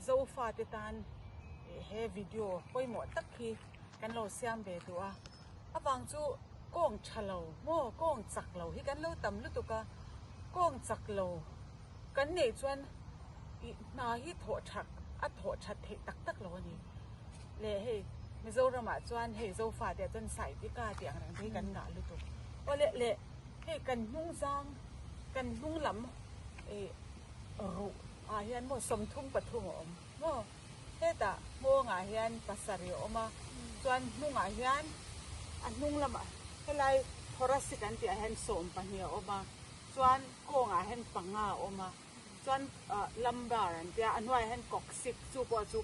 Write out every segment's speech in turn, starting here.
Zofate tan he video pawimawh tak hi kan lo siam ve duh a, avang chu kawng tha lo maw kawng chak lo hi kan lo tam lutuk a, kawng chak lo kan neih chuan ih hna hi thawh that a thawh that theih tak tak lo a ni. Le hei Mizoramah chuan hei Zofate ah chuan Saitika tih ang reng te hi kan ngah lutuk. Aw le le hei kan hnung zang kan hnung lam ih ruh ah hian maw 33 a awm maw hetah nghawngah hian pasarih a awm a chuan hnungah hian a hnung lamah helai thoracic an tih ah hian 12 a awm a chuan kawngah hian panga a awm a chuan lumbar an tia a hnuaiah hian coccyx chu pawh chu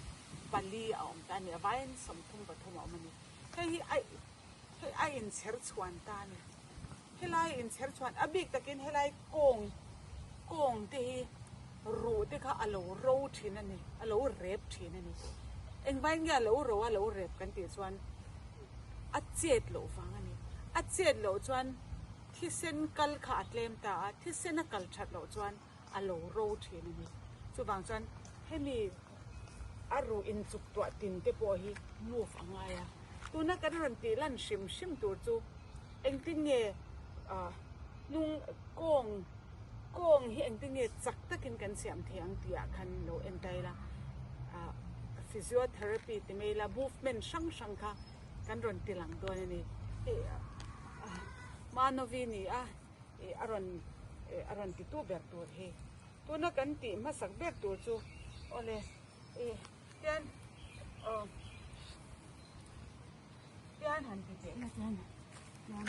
pali a awm ta a ni a vaiin 33 a awm a ni hei hi a hei a inchher chhuan ta a ni. Helai inchher chuan a bik takin helai kawng kawng te hi ruh te kha a lo ro thin a ni a lo rep thin a ni. Engvai nge a lo ro a lo rep kan tih chuan a chet loh vang a ni. A chet loh chuan thisen kal kha a tlem ta a, thisen a kal that loh chuan a lo ro thin a ni. Chuvang chuan hemi a ruh inchuk tuah tin te pawh hi move a ngai a. Tuna kan rawn tih lan hrim hrim tur chu engtin nge ah hnung kawng kawng hi engtin nge chak takin kan siam thei ang tih ah khan lo en ta ila ah physiotherapy ti mai ila movement hrang hrang kha kan rawn ti lang dawn a ni. Hei ah Manovi ni a ih a rawn ih a rawn ti tu ber tur hi tuna kan tih hmasak ber tur chu awle ih tian aw tian han ti teh na chuan tian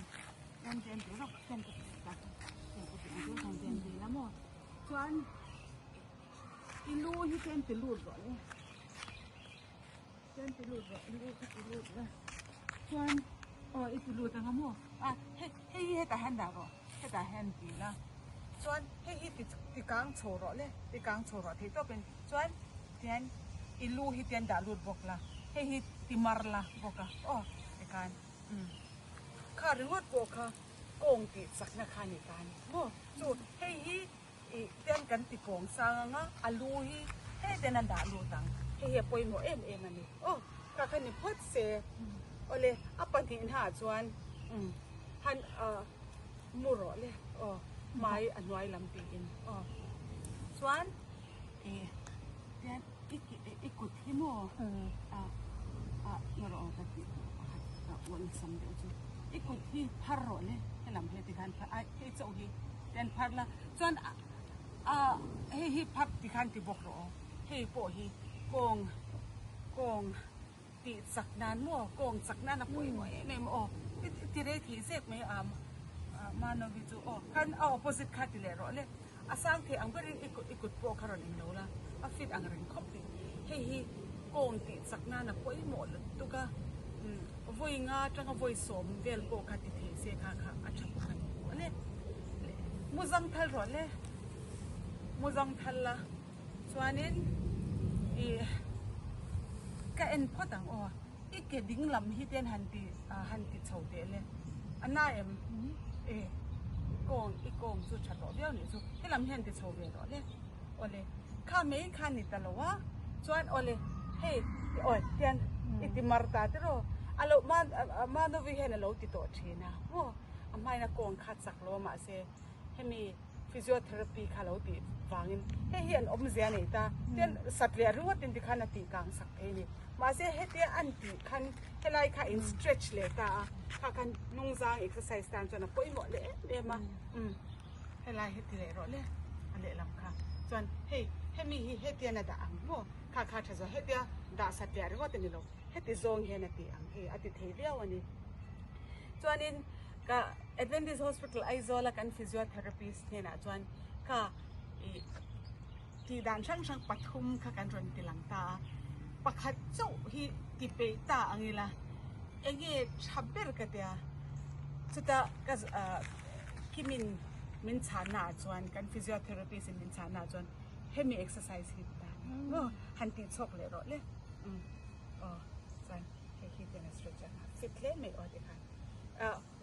tian tian ti rawk tian ka ti ta tian ka ti ang chuan tian ti la maw chuan i lu hi tian ti lut rawh le tian ti lut rawh i lu kha ti lut la chuan aw i ti lut ang a maw a hei hei hi hetah hian dah rawh hetah hian ti la chuan hei hi ti ti kang chho rawh le ti kang chho rawh theih tawpin chuan tian i lu hi tian dah lut bawk la hei hi ti mar la bawk a aw tikhan umm kha ringawt pawh kha kawng tih chakna kha a ni ta a ni maw chu hei hi ih ten kan ti kawng sang ang a a lu hi hei ten a dah lut ang hei hi a pawimawh em em a ni aw kha kha ni phawt se awle a pahnih hnaah chuan umm han ah mu rawh le aw hmai a hnuai lam tiin aw chuan ih tian i i kut hi maw ah ah rawh aw ka tih pakhat ah uan sam deuh chu i kut hi phar rawh le helam hi tikhan phar a hei chauh hi tian phar la chuan ah hei hi phar tikhan ti bawk rawh aw hei pawh hi kawng kawng tih chak nan maw kawng chak nan a pawimawh em em aw i ti rei thei zek mai a Manovi chu aw khan a opposite kha ti leh rawh le a sang thei ang berin i kut i kut pawh kha rawn englo la a fit ang reng khawp mai hei hi kawng tih chak nan a pawimawh lutuk a vawi nga atanga vawi sawm vel pawh kha ti thei se kha kha a tha bawk a ni awle muzang thal rawh le muzang thal la. Chuanin ih ka en phawt ang aw i ke ding lam hi te han ti han ti chho teh le a na em e kawng i kawng chu tha tawh viau nih chu helam hian ti chho ve tawh le awle kha mai kha ni ta lo a chuan awle hei awi tian i ti mar ta tiraw a lo manovi hian a lo ti tawh thin a maw a hmain a kawng kha chak lo a mahse hemi physiotherapy kha lo tih vangin hei hi an awmzia a nei ta tin satliah ringawt in tikhan a tih kang sak thei a ni mahse hetia an tih khan helai kha in stretch leh ta a kha khan hnungzang exercise tan chuan a pawimawh leh em em a umm helai hi ti leh rawh le a lehlam kha chuan hei hemi hi hetian a dah ang maw kha kha tha zawh hetia dah satliah ringawt a ni lo heti zawng hian a ti ang hei a ti thei viau a ni chuanin Ka Adventist Hospital Aizawl a kan physiotherapist hnenah chuan ka ih tih dan hrang hrang pathum kha kan rawn ti lang ta a, pakhat chauh hi ti peih ta ang ila enge tha ber ka tia chuta ka ah Kimin min chhanna ah chuan kan physiotherapist in min chhanna ah chuan hemi exercise hi ta maw han tih chhuak leh rawh le umm aw chuan hei hi te a stretch a fit hle mai aw tikhan.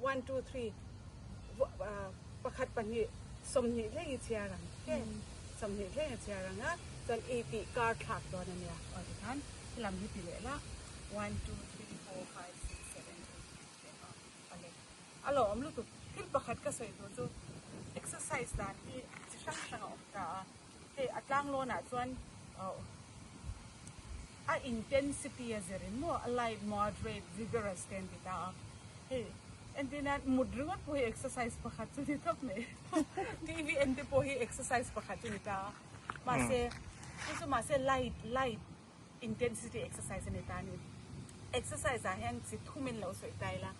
One two three pakhat pahnih 20 thleng i chhiar ang che. 20 thleng a chhiar ang a, chuan i tih kar thlak dawn a nia. Aw tikhan helam hi ti leh la, one, two, three, four, five, six, seven, eight, nine, ten aw awle. A lo awm lutuk. Thil pakhat ka sawi tur chu exercise dan hi chi hrang hrang a awm ta a, hei a tlanglawnah chuan aw a intensity a zirin maw a light, moderate, vigorous te an ti ta a, hei entirnan mut ringawt pawh hi exercise pakhat chu ni tawp mai. TV en te pawh hi exercise pakhat chu ni ta a, mahse chu chu mahse light light intensity exercise a ni ta a ni. Exercise ah hian chi thum in lo sawi ta ila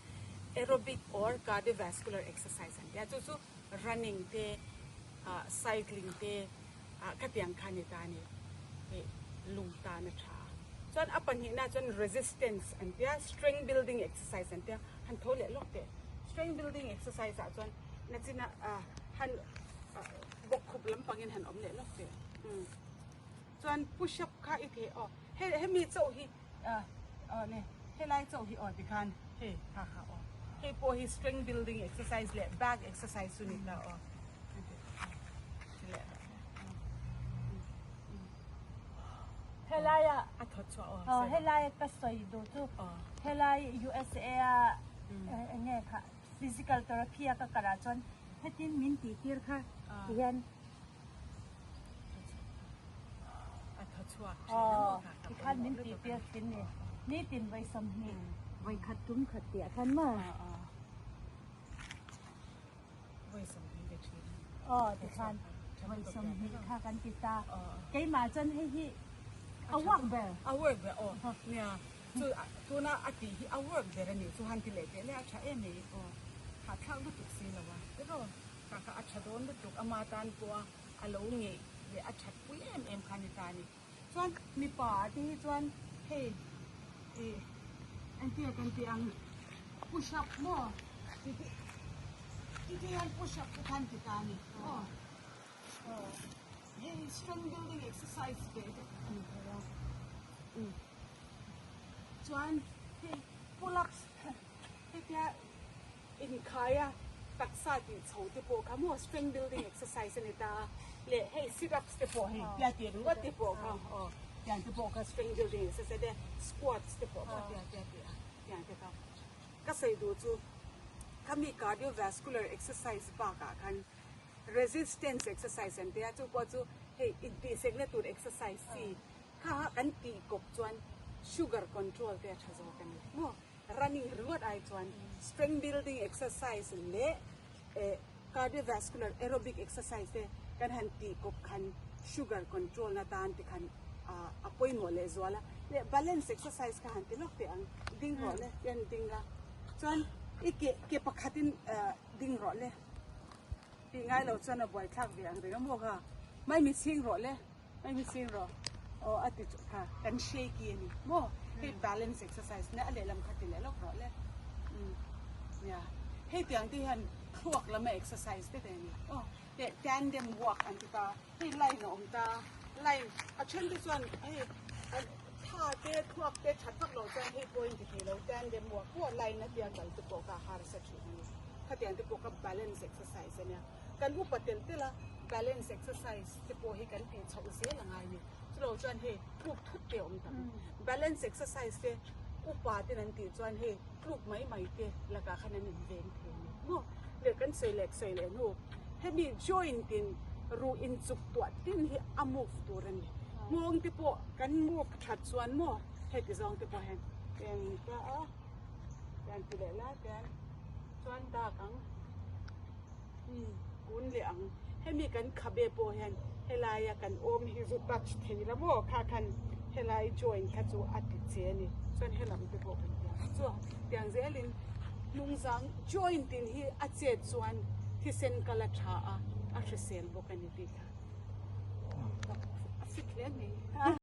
aerobic or cardiovascular exercise an ti a, chu chu running te ah cycling te ah khatiang kha a ni ta a ni, hei lung tan a tha a. Chuan a pahnihna chuan resistance an ti a, strength building exercise an ti a, han tho leh lawk teh. Strength building exercise ah chuan nachina han bawkkhup lampangin han awm leh lawk teh. Chuan push up kha i thei aw he hemi chauh hi aw le helai chauh hi aw tikhan hei kha kha aw hei pawh hi strength building exercise leh back exercise chu ni ta aw Helai a a thawt chhuah aw helai ka sawi duh chu helai USA a enge kha physical therapy a ka kal ah chuan hetin min tih tir kha tihian Aw, tikhan min tih tir thin ni. Nitin vawi 20, vawi khat tum khat tih ah khan maw? Aw, tikhan vawi 20 kha kan ti ta. Keimah chuan hei hi a work ber. A work ber aw. Nia, chu tuna a tih hi a work ber a nih chu han ti leh teh le a tha em mai aw. Hahthlak lutuk si lo a. Tiraw? Kha kha a tha dawn lutuk ama tan pawha a lo ngeih leh a that pui em em kha a ni ta a ni. Chuan mipa ah te hi chuan hei ih engtia kan tih ang push up maw titi hian push up te khan ti ta a ni aw hei strength building exercise ve te a ni thei a chuan hei pull ups hetia Inkhai a taksa tih chho te pawh kha maw strength building exercise a ni ta a, leh hei sit ups te pawh hei tia tih ringawt te pawh kha aw tiang te pawh kha strength building exercise te squats te pawh kha tia tia tih a tiang te kha ka sawi duh chu khami cardiovascular exercise bakah khan resistance exercise an tia chu pawh chu hei intihsekna tur exercise chi kha kan tih kawp chuan sugar control te a tha zawk a ni maw. Running ringawt ai chuan strength building exercise leh cardiovascular aerobic exercise te kan han tih kawp khan sugar control na tan te khan a pawimawh leh zual a, leh balance exercise kha han ti lawk teh ang, ding rawh le hian ding a, chuan i ke ke pakhatin ding rawh le tih ngai lo chuan a buaithlak ve ang reng a maw kha, maimi chhing rawh le. Hei hi sir rawh aw a ti kha kan shaky a ni maw hei balance exercise nia a lehlam kha ti leh lawk rawh le umm nia hei tiang te hian thluak lama exercise te te a ni aw leh tandem walk an ti ta hei line a awm ta line a then te chuan hei thla te thluak te that vak loh chuan hei pawh a inti thei lo tandem walk pawh line a tia kal te pawh kha a harsa thin a ni khatiang te pawh kha balance exercise a nia. Kan upa tel tel a, balance exercise te pawh hi kan tih chhoh zel a ngai a ni. Chulo chuan hei tluk thut te a awm tam. Balance exercise te upa ten an tih chuan hei tluk mai mai te lakah khan an inveng thei a ni maw? Leh kan sawi leh sawi leh hnu hemi joint in ruh inchuk tuah tin hi a move tur a ni. Nghawng te pawh kan move that chuan maw heti zawng te pawh hian eng ta a tian ti leh lai te chuan dak ang. Umm kun leh ang. Hemi kan khabe pawh hian helaia kan awm hi zu touch thei la maw kha khan helai joint kha chu a ti che a ni. Chuan helam te pawh kan ti ang chu tiang zelin hnungzang joint in hi a chet chuan thisen kal a tha a, a hrisel bawk a ni tih kha a fit hle mai.